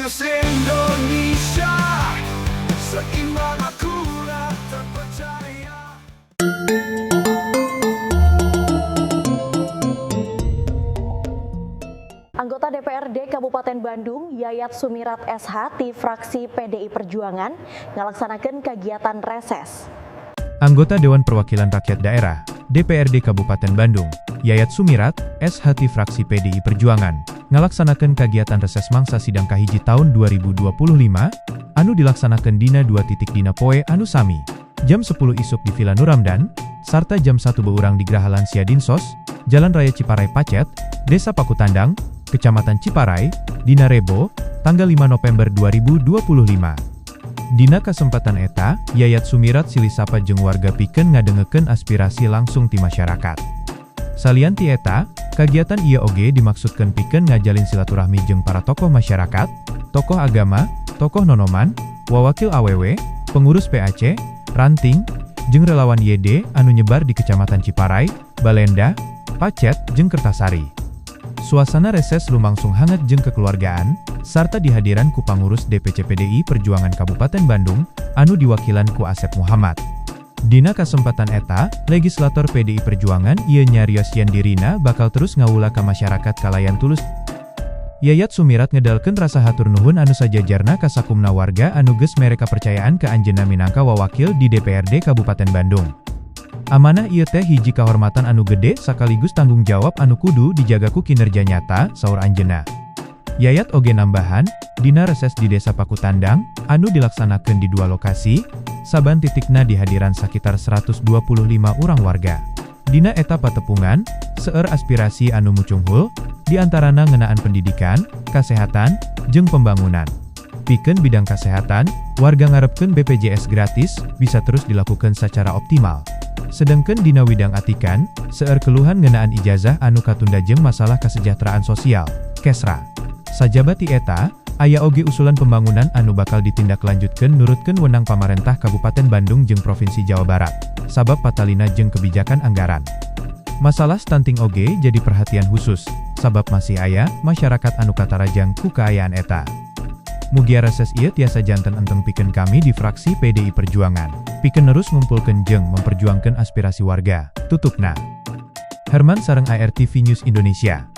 News Indonesia, seimbang, akurat, terpercaya. Anggota DPRD Kabupaten Bandung, Yayat Sumirat SH, ti fraksi PDI Perjuangan, ngalaksanakeun kegiatan reses. Anggota Dewan Perwakilan Rakyat Daerah, DPRD Kabupaten Bandung, Yayat Sumirat, SH ti fraksi PDI Perjuangan, ngalaksanakeun kegiatan reses mangsa sidang kahiji tahun 2025, anu dilaksanakan dina dua titik dina poe anu sami, jam 10 isuk di Villa Nuramdan, sarta jam 1 beurang di Graha Lansia Dinsos, Jalan Raya Ciparai Pacet, Desa Pakutandang, Kecamatan Ciparai, dina Rebo, tanggal 5 November 2025. Dina kesempatan eta, Yayat Sumirat silih sapa jeung warga pikeun ngadengekeun aspirasi langsung ti masyarakat. Salian ti eta, kagiatan ieu oge dimaksudkeun pikeun ngajalin silaturahmi jeung para tokoh masyarakat, tokoh agama, tokoh nonoman, wawakil AWW, pengurus PAC, ranting, jeung relawan YD anu nyebar di Kecamatan Ciparai, Baleendah, Pacet, jeung Kertasari. Suasana reses lumangsung hangat jeung kekeluargaan, sarta dihadiran ku pangurus DPC PDI Perjuangan Kabupaten Bandung, anu diwakilan ku Asep Muhammad. Dina kesempatan eta, legislator PDI Perjuangan ieu nyarios yen dirina bakal terus ngawula ka masyarakat kalayan tulus. Yayat Sumirat ngedalkeun rasa hatur nuhun anu sajajarna ka sakumna warga anu geus mere kapercayaan ka anjeunna minangka wawakil di DPRD Kabupaten Bandung. "Amanah ieu teh hiji kahormatan anu gede sekaligus tanggung jawab anu kudu dijaga ku kinerja nyata," saur anjeunna. Yayat oge nambahan, dina reses di Desa Pakutandang, anu dilaksanakeun di dua lokasi, saban titikna dihadiran sakitar 125 urang warga. Dina eta patepungan, seueur aspirasi anu mucunghul, diantarana ngeunaan pendidikan, kesehatan, jeung pembangunan. Pikeun bidang kesehatan, warga ngarepkeun BPJS gratis bisa terus dilakukan secara optimal. Sedangkan dina widang atikan, seueur keluhan ngeunaan ijazah anu katunda jeung masalah kesejahteraan sosial, Kesra. Sajaba ti eta, aya oge usulan pembangunan anu bakal ditindaklanjutkeun nurutkeun wenang pamarentah Kabupaten Bandung jeung Provinsi Jawa Barat, sabab patalina jeung kebijakan anggaran. Masalah stunting oge jadi perhatian khusus, sabab masih aya masyarakat anu katarajang ku kaayaan eta. "Mugia reses ieu tiasa janten enteng pikeun kami di fraksi PDI Perjuangan, pikeun nerus ngumpulkeun jeung memperjuangkeun aspirasi warga," tutupna. Herman sareng ARTV News Indonesia.